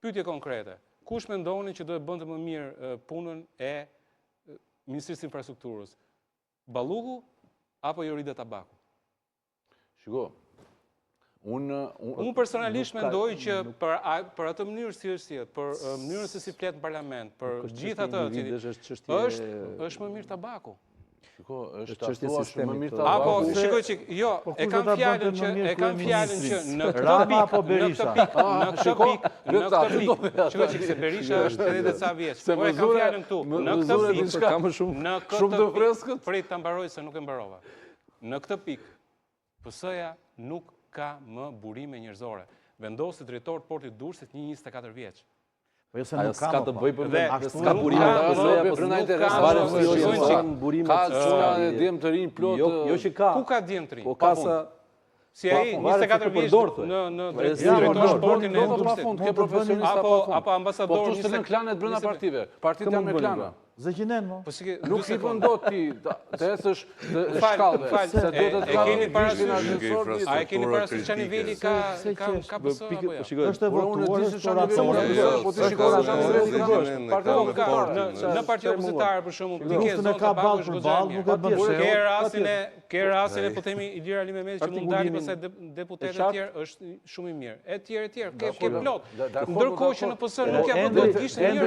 Pyetje konkrete. Kush mendoni që do e bënte më mirë punën e Ministrisë së Infrastrukturës? Balluku apo Jorida Tabaku? Shiko. Unë unë personalisht mendoj që për për atë mënyrë si është sjellë, për mënyrën se si flet në parlament, për gjithë atë që është është është më mirë Tabaku. Shiko, është çështje sistemi. Më mirë Apo, shiko çik, jo, po e kam fjalën që e kam fjalën që në këtë pikë, apo Berisha. Në këtë pikë, në këtë pikë, në këtë pikë. Shiko çik se Berisha është 80 e ca vjeç. Po e kam fjalën këtu, në këtë pikë, ka më shumë, në këtë shumë të freskët. Prit ta mbaroj se nuk e mbarova. Në këtë pikë, PS-ja nuk ka më burime njerëzore. Vendosi drejtor të portit Durrësit një 24 vjeç. Po jo se nuk ka s'ka të bëjë për dhe s'ka burime të PS-ja, po brenda interesa varet si jo kanë burime. Ka çuna dhe djem të rinj plot. Jo, jo që ka. Ku ka djem të rinj? Po ka sa Si ai 24 vjeç në në drejtor sportin e Durrësit. Ke profesionista apo apo ambasador. Po këtu s'të klanet brenda partive. Partitë janë me klane. Zegjinen, mo. Po si ke nuk i bën dot ti të ecësh të shkallëve, se do të të keni parasysh. A e keni parasysh çfarë niveli ka ka ka PS apo jo? Është e votuar, është orator. Po ti shikon çfarë niveli ka. Partia në në parti opozitare për shembull, ti ke zonë ka ballë për ballë, nuk e bën Ke rastin e ke rastin e po themi Ilir Alimehmeti që mund dali pastaj deputetët e tjerë është shumë i mirë. Etj etj, ke ke plot. Ndërkohë që në PS nuk ja vë dot gishtin njëri.